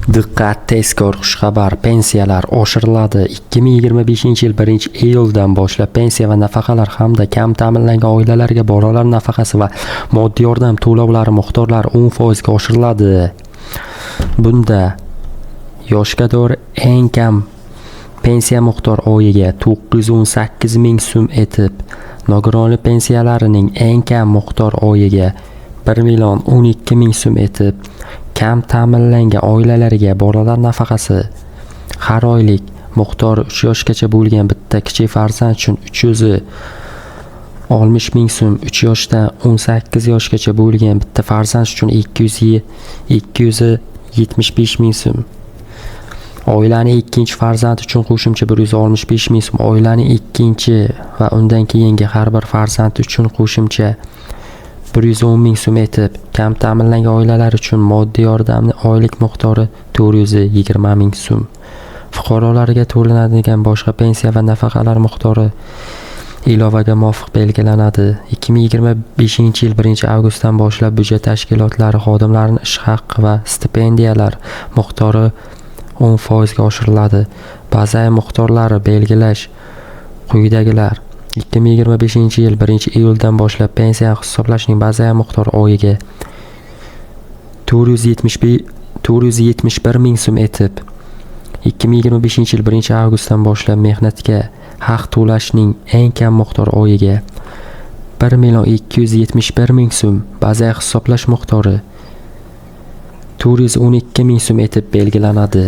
Diqqat, tezkor xushxabar! Pensiyalar oshiriladi. 2025-yil 1-iyuldan boshlab pensiya va nafaqalar hamda kam ta'minlangan oilalarga bolalar nafaqasi va moddiy yordam to'lovlari miqdorlari 10% ga oshiriladi. Bunda yoshga doir eng kam pensiya miqdori oyiga 918 ming so'm etib, nogironlik pensiyalarining eng kam miqdori oyiga 1 million 12 ming so'm etib, kam ta'minlangan oilalarga bolalar nafaqasi har oylik miqdori 3 yoshgacha bo'lgan bitta kichik farzand uchun 360 ming so'm, 3 yoshdan 18 yoshgacha bo'lgan bitta farzand uchun 275 ming so'm, oilaning ikkinchi farzandi uchun qo'shimcha 165 ming so'm, oilaning ikkinchi va undan keyingi har bir farzandi uchun qo'shimcha 110 ming so'm etib, kam ta'minlangan oilalar uchun moddiy yordamning oylik miqdori 420 ming so'm. Fuqarolarga to'lanadigan boshqa pensiya va nafaqalar miqdori ilovaga muvofiq belgilanadi. 2025-yil 1-avgustdan boshlab byudjet tashkilotlari xodimlarining ish haqi va stipendiyalar miqdori 10% ga oshiriladi. Bazaviy miqdorlari belgilash quyidagilar: 2025-yil 1-iyuldan boshlab pensiya hisoblashning bazaviy miqdori oyiga 471 ming so'm etib, 2025-yil 1-avgustdan boshlab mehnatga haq to'lashning eng kam miqdori oyiga 1 million 271 ming so'm, bazaviy hisoblash miqdori 412 ming so'm etib belgilanadi.